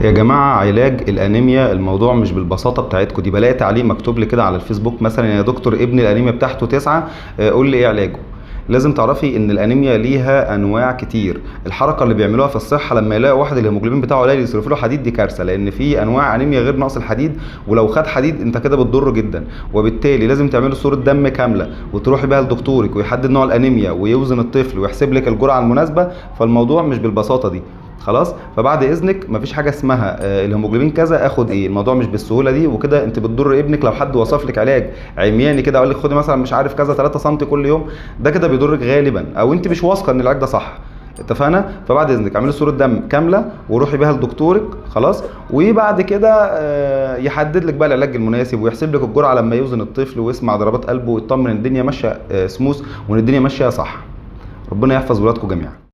يا جماعة علاج الانيميا الموضوع مش بالبساطة بتاعتكم دي. بلاقي تعليق مكتوب لي كده على الفيسبوك مثلا: يا دكتور ابني الانيميا بتاعته 9، قول لي ايه علاجه. لازم تعرفي ان الانيميا ليها انواع كتير. الحركة اللي بيعملوها في الصحة لما يلاقوا واحد الهيموجلوبين بتاعه قليل يصرفوا له حديد، دي كارثة، لان في انواع انيميا غير نقص الحديد، ولو خد حديد انت كده بتضره جدا. وبالتالي لازم تعملي صوره دم كاملة وتروحي بيها لدكتورك ويحدد نوع الانيميا ويوزن الطفل ويحسب لك الجرعة المناسبة. فالموضوع مش بالبساطة دي خلاص. فبعد اذنك مفيش حاجة اسمها الهيموجلوبين كذا اخد ايه، الموضوع مش بالسهولة دي وكده. انت بتضر ابنك لو حد وصف لك علاج عمياني كده اقول لك خدي مثلا مش عارف كذا 3 سم كل يوم، ده كده بيضرك غالبا، او انت مش واثقة ان العلاج ده صح. اتفقنا؟ فبعد اذنك اعملي صوره دم كاملة وروحي بيها لدكتورك خلاص، وبعد كده يحدد لك بقى العلاج المناسب ويحسب لك الجرعة لما يوزن الطفل ويسمع ضربات قلبه ويطمن ان الدنيا ماشية سموث وان الدنيا ماشية صح. ربنا يحفظ ولادكم جميعا.